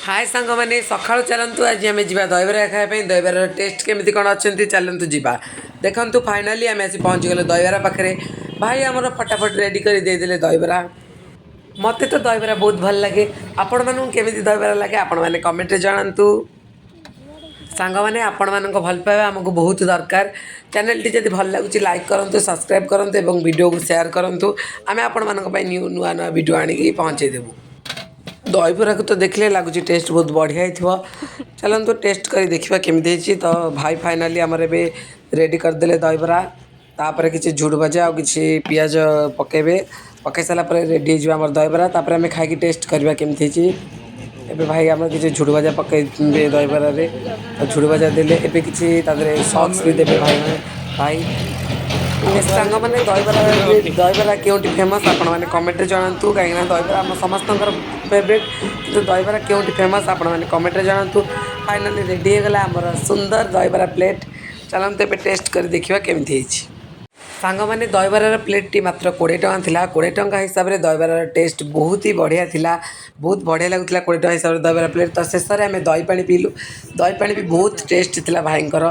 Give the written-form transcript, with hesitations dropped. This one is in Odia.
ହାଏ ସାଙ୍ଗମାନେ, ସକାଳୁ ଚାଲନ୍ତୁ, ଆଜି ଆମେ ଯିବା ଦହିବରା ଖାଇବା ପାଇଁ। ଦହିବରାର ଟେଷ୍ଟ କେମିତି କ'ଣ ଅଛନ୍ତି, ଚାଲନ୍ତୁ ଯିବା। ଦେଖନ୍ତୁ, ଫାଇନାଲି ଆମେ ଆସି ପହଞ୍ଚିଗଲେ ଦହିବରା ପାଖରେ। ଭାଇ ଆମର ଫଟାଫଟ ରେଡ଼ି କରି ଦେଇଦେଲେ ଦହିବରା। ମୋତେ ତ ଦହିବରା ବହୁତ ଭଲ ଲାଗେ। ଆପଣମାନଙ୍କୁ କେମିତି ଦହିବରା ଲାଗେ, ଆପଣମାନେ କମେଣ୍ଟରେ ଜଣାନ୍ତୁ। ସାଙ୍ଗମାନେ, ଆପଣମାନଙ୍କ ଭଲ ପାଇବା ଆମକୁ ବହୁତ ଦରକାର। ଚ୍ୟାନେଲଟି ଯଦି ଭଲ ଲାଗୁଛି, ଲାଇକ୍ କରନ୍ତୁ, ସବସ୍କ୍ରାଇବ୍ କରନ୍ତୁ ଏବଂ ଭିଡ଼ିଓକୁ ସେୟାର କରନ୍ତୁ। ଆମେ ଆପଣମାନଙ୍କ ପାଇଁ ନୂଆ ନୂଆ ଭିଡ଼ିଓ ଆଣିକି ପହଞ୍ଚେଇ ଦେବୁ। ଦହିବରାକୁ ତ ଦେଖିଲେ ଲାଗୁଛି ଟେଷ୍ଟ ବହୁତ ବଢ଼ିଆ ହେଇଥିବ। ଚାଲନ୍ତୁ, ଟେଷ୍ଟ କରି ଦେଖିବା କେମିତି ହେଇଛି। ତ ଭାଇ ଫାଇନାଲି ଆମର ଏବେ ରେଡ଼ି କରିଦେଲେ ଦହିବରା। ତାପରେ କିଛି ଝୁଡ଼ୁ ଭଜା ଆଉ କିଛି ପିଆଜ ପକାଇବେ। ପକାଇ ସାରିଲା ପରେ ରେଡ଼ି ହେଇଯିବ ଆମର ଦହିବରା। ତାପରେ ଆମେ ଖାଇକି ଟେଷ୍ଟ କରିବା କେମିତି ହେଇଛି। ଏବେ ଭାଇ ଆମର କିଛି ଝୁଡ଼ୁ ଭଜା ପକାଇବେ ଦହିବରାରେ। ତ ଝୁଡ଼ୁ ଭଜା ଦେଲେ, ଏବେ କିଛି ତା ଦେହରେ ସକ୍ସ ବି ଦେବେ ଭାଇ। ଭାଇ, ସାଙ୍ଗମାନେ, ଦହିବରା କେଉଁଠି ଫେମସ୍, ଆପଣମାନେ କମେଣ୍ଟରେ ଜଣାନ୍ତୁ। କାହିଁକିନା ଦହିବରା ଆମ ସମସ୍ତଙ୍କର ଫେଭରେଟ୍, କିନ୍ତୁ ଦହିବରା କେଉଁଠି ଫେମସ୍, ଆପଣମାନେ କମେଣ୍ଟରେ ଜଣାନ୍ତୁ। ଫାଇନାଲି ରେଡ଼ି ହେଇଗଲା ଆମର ସୁନ୍ଦର ଦହିବରା ପ୍ଲେଟ୍। ଚାଲନ୍ତୁ, ଏବେ ଟେଷ୍ଟ କରି ଦେଖିବା କେମିତି ହେଇଛି। ସାଙ୍ଗମାନେ, ଦହିବରାର ପ୍ଲେଟ୍ଟି ମାତ୍ର 20 ଟଙ୍କା ଥିଲା। 20 ଟଙ୍କା ହିସାବରେ ଦହିବରାର ଟେଷ୍ଟ ବହୁତ ହି ବଢ଼ିଆ ଥିଲା। ବହୁତ ବଢ଼ିଆ ଲାଗୁଥିଲା 20 ଟଙ୍କା ହିସାବରେ ଦହିବରା ପ୍ଲେଟ୍। ତ ଶେଷରେ ଆମେ ଦହି ପାଣି ପିଇଲୁ। ଦହି ପାଣି ବି ବହୁତ ଟେଷ୍ଟ ଥିଲା ଭାଇଙ୍କର।